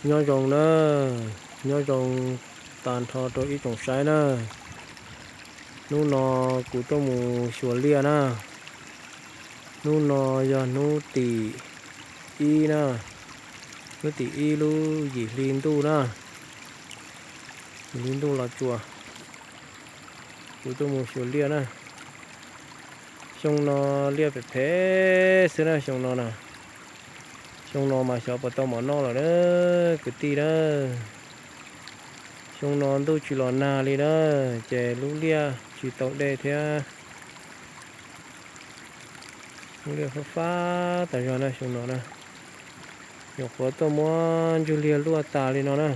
Nyob zoo na, nyob zoo tag nrho rau ib tsoom saib na. Hnub no kuv tuaj mus xyuas liaj na. Hnub no yog hnub tim ib na, hnub tim ib lub yim hli ntuj na, yim hli ntuj los tsuas, kuv tuaj mus xyuas liaj na. Xyoo no liaj phem phem xwb na xyoo no na. Xyoo no mas xyov puas tau mov noj lawm na kwv tij na. Xyoo no ntuj tsis los nag li na, ces lub liaj tsis tau dej thiab. Lub liaj fab fab tas zog na xyoo no na. Nyuam qhuav tuaj muab ntsuj liaj luaj tas li no na.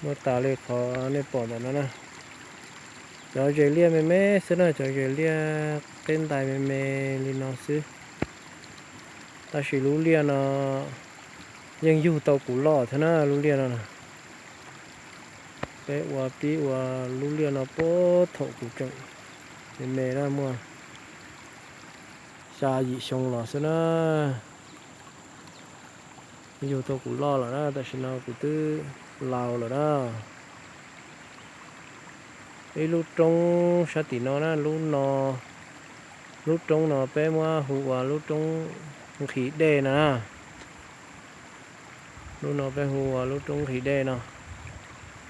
Luaj tas li qhov nej pom ntawm no na. Cov zes liaj me me xwb na, cov zes liaj qeb ntais me me li no xwb. Tab sis lub liaj no yeej yug tau kuv loj thiab na lub liaj no na. Peb ua pib ua lub liaj no puag thaum kuv tseem me me na, muaj xya yim xyoo los xwb na. Yug tau kuv loj lawm na, tam sim no kuv twb laus lawm na. Ib lub roob sab tim no na, lub no, lub roob no peb muab hu ua lub roob nqhis dej no na. Lub no peb hu ua lub roob nqhis dej no.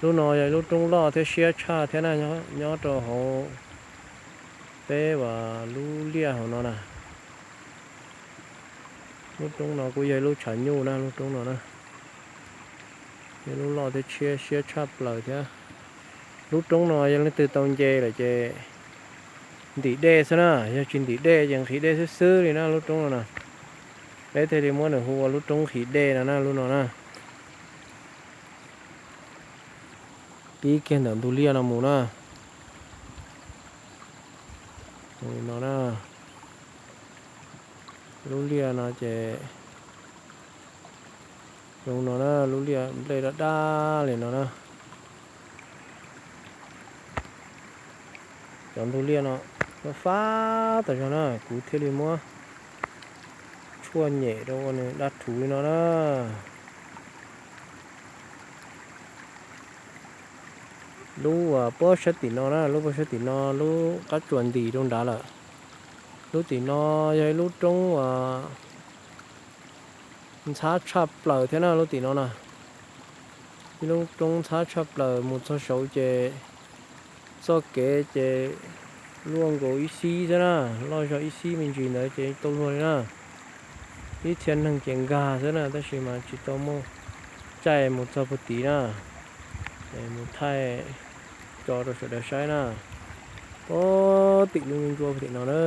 Lub no yog ib lub roob loj thiab siab tshaj thiab na, nyob rau hauv peb uas lub liaj hauv no na. Lub roob no kuj yog ib lub tshav nyuj na, lub roob no na. Yog lub loj thiab tshiab siab tshaj plaws thiab. Lub roob no yog leej twg tau nce lawm ces ntim dej xwb na, yog tsis ntim dej ces nqhis dej xwb xwb li na lub roob no na. Peb thiaj li muab nws hu ua lub roob nqhis dej no na, lub no na. Pib kiag ntawm ntug liaj no mus na. No na, lub liaj no ces zoo no na, lub liaj nplej daj daj li no na. Cov ntug liaj no fab fab tas zog na, kuv thiaj li muab tshuaj nyem rau ua nws daj rhuv li no na. Lub uas puag sab tim no na, lub puag sab tim no lub qab tsuas ntim rau nrad lawm. Lub tim no yog ib lub roob uas ntxhab tshaj plaws thiab na, lub tim no na. Ib lub roob ntxhab tshaj plaws, mus txog saud ces txoj kev ces luaj nkaus ib xib xwb na, loj zog ib xib me ntsis ntawd ces tau luag li na. Ib txhia neeg ces nkag xwb na, tab sis mas tsis tau muaj caij mus txog puag tid na. Mus thaij tso rau sawv daws saib na. Puag tim lub ntsuab puag tim no na,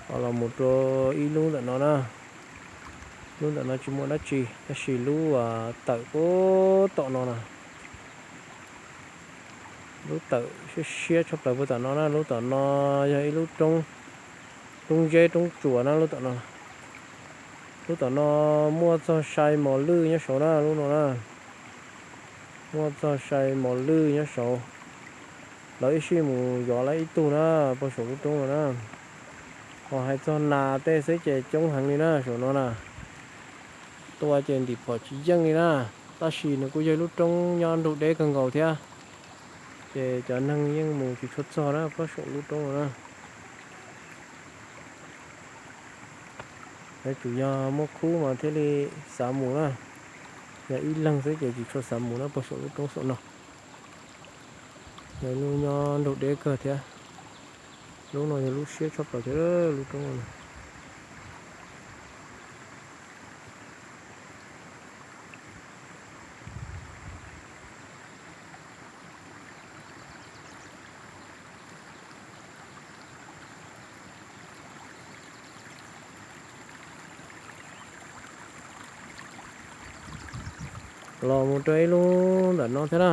ho los mus rau ib lub ntawm no na. Lub ntawm no tsis muaj dab tsi, tab sis lub uas tawm puag tom no na, lub tawm siab siab tshaj plaws puag tom no na. Lub tom no yog ib lub roob, roob zeb roob tsuas na lub tom no. Lub tom no muaj txog sai mos lwj nyob saud na, lub no na. Muaj txog sai mos lwj nyob saud. Lawv ib sij mus yov lawv ib tug na, puag saum lub roob no na. Ho hais txog nas tej xwb ces coob heev li na saum no na. Tua ces ntim phom tsis yeej li na. Tab sis nws kuj yog lub roob nyob nrug deb kawg nkaus thiab, ces cov neeg yeej mus tsis tshua txog na puag saum lub roob no na. Yuav tsum yog muaj khub mas thiaj li xav mus na. Yog ib leeg xwb ces tsis tshua xav mus na puag saum lub roob saum no. Yog lub nyob nrug deb kawg thiab. Lub no yog lub siab tshaj plaws thiab lub roob no. Los mus rau ib lub ntawm no thiab na.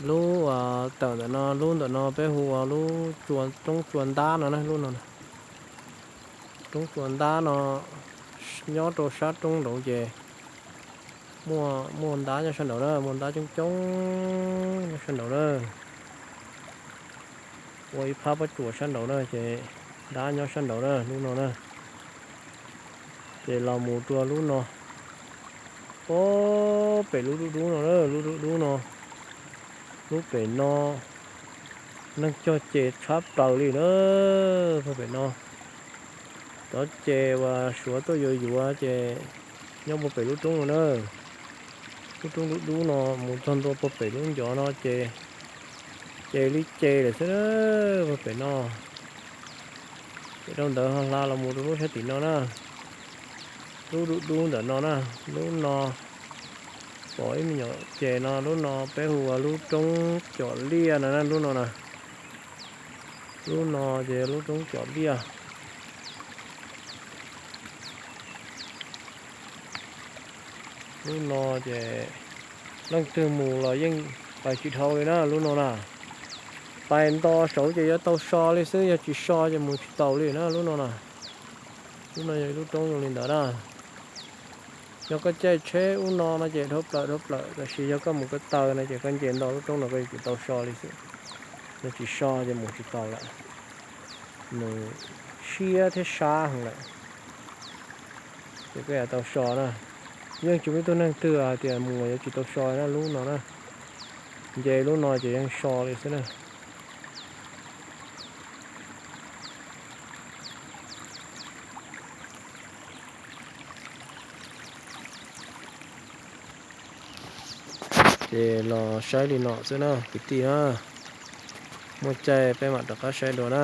Lub uas tawm ntawm no, lub ntawm no peb hu ua lub roob tsua ntab no na, lub no. Roob tsua ntab no nyob rau sab roob nraud ces muaj, muaj ntab nyob sab nraud na, muaj ntab coob coob nyob sab nraud na. Ua ib phab pob tsuas sab nraud na ces ntab nyob sab nraud na, lub no na. Ces los mus rau lub no, pem lub dub dub no, lub dub dub no, lub pem no neeg cog ces tshab plaws li na. Pem no, cov ces uas Suav tuaj yuav yuav ces nyob puag pem lub roob no na. Lub roob dub dub no mus txog ntua puag pem lub ncov no ces, ces li ces lawm xwb na, puag pem no. Ces dhau ntawd ho hla los mus rau lub sab tim no na, lub dub dub ntawm no na, lub no pom ib me nyuam ces no, lub no peb hu ua lub roob com liaj no na, lub no na. Lub no ces lub roob com liaj. Lub no ces leej twg mus los yeej pais tsis dhau li na lub no na. Pais nto saud ces yuav tau so li xwb, yog tsis so ces mus tsis taus li na lub no na. Lub no yog ib lub roob zoo li ntawd na. Yog koj caij tsheb ub no no ces dhau plaws dhau plaws, tab sis yog koj mus ko taw no ces koj nce nto lub roob no koj yuav tsum tau so li xwb. Yog tsis so ces mus tsis taus lawm, nws siab thiab sab heev lawm. Ces koj yuav tau so na. Yeej tsis muaj ib tug neeg twg hais tias mus yuav tsis tau so na lub no na. Nce lub no ces yeej so li xwb na. Ces los saib li no xwb na kwv tij na. Muaj caij peb mam rov qab saib dua na.